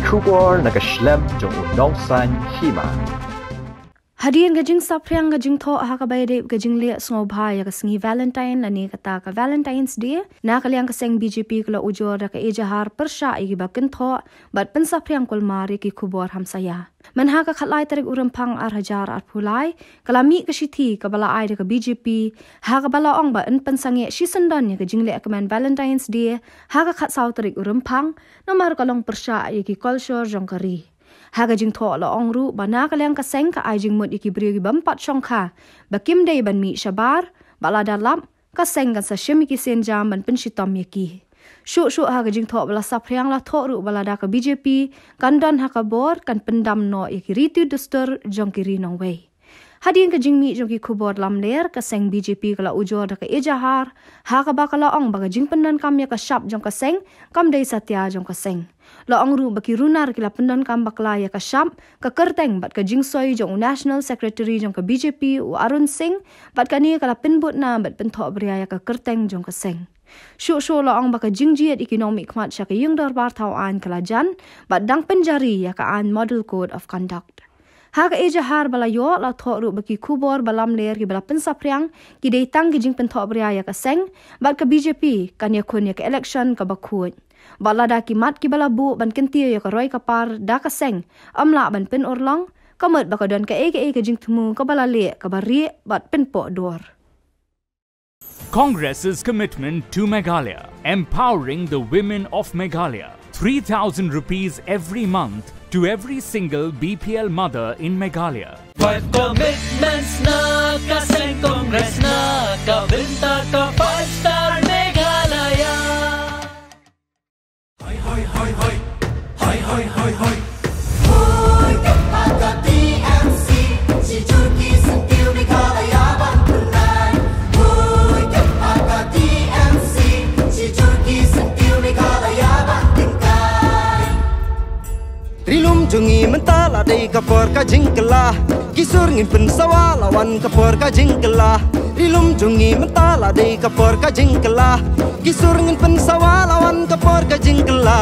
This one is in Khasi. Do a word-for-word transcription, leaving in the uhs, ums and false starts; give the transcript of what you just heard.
Khubor na ka shlem jong u nongsan hima. Hadien ka jingsaphriang ka jingthoh ha kaba ïadei ka jingleh sngewbha ïa ka sngi Valentine lane kata ka Valentine's Day, na ka liang ka seng B J P ka la ujor da ka ejahar pyrshah ïa kiba kynthoh bad pynsaphriang kulmar ïa ki khubor hamsaïa. Mynha ka khatlai tarik u Rymphang ar hajar arphew lai, ka la mih ka shithi kaba la ai da ka B J P, ha kaba la ong ba yn pynsangeh shisyndon ïa ka jingleh kmen Valentine's Day ha ka khatsaw tarik u Rymphang, namar ka long pyrshah ïa ki kolshor jong ka ri. Ha ka jingthoh la ong ruh ba na ka liang ka seng ka ai jingmut ïa ki briew ki bym pat shongkha ba kim dei ban mih shabar, ba lada lap ka seng kan sa shim ïa ki sienjam ban pynshitom ïa ki. Shuh shuh ha ka jingthoh ba la saphriang la thoh ruh ba lada ka B J P kan don ha ka bor, kan pyndam noh ïa ki riti dustur jong ki ri nongwei. Hadien ka jingmih jong ki khubor lamler, ka seng B J P ka la ujor da ka ejahar ha kaba ka la ong ba ka jingpyndonkam ïa ka shap jong ka seng kam dei satia jong ka seng. La ong ruh ba ki runar ki la pyndonkam bakla ïa ka shap, ka kyrteng bad ka jingsoi jong u National Secretary jong ka B J P u Arun Singh, bad kane ka la pynbud na bad pynthohbria ïa ka kyrteng jong ka seng. Shuh shuh la ong ba ka jingjied ïa ki nongmihkhmat sha ka ïing dorbar thaw aiñ ka la jan, bad dang pynjari ïa ka aiñ Model Code of Conduct. Ha ka ejahar ba la ïoh la thoh ruh ba ki khubor ba lamler kiba la pynsaphriang ki dei tang ki jingpynthohbria ïa ka seng, bad ka B J P kan ïakhun ïa ka election kaba khuid. Bad lada ki mat kiba la buh ban kyntiew ïa ka roi ka par da ka seng ym lah ban pynurlong, ka mut ba ka don kaei kaei ka jingthmu kaba la leh kaba rieh bad pynpoh dor. Congress's commitment to Meghalaya, empowering the women of Meghalaya. Three thousand rupees every month to every single B P L mother in Meghalaya. Five commitments na ka seng Congress na ka bynta ka five star Meghalaya. Hoi hoi hoi hoi. Hoi hoi hoi hoi. Hoi ka paka T M C. Shi jur ki seng tiew Meghalaya ban pynlai. Hoi ka paka T M C. Shi jur ki seng tiew Meghalaya ban pynlai. Ri lum jong ngi mynta la dei ka por ka jingkylla. Ki sur ngin pynsawa la wan ka por ka jingkylla. Ri lum jong ngi mynta la dei ka por ka jingkylla. Ki sur ngin pynsawa la wan ka por ka jingkylla.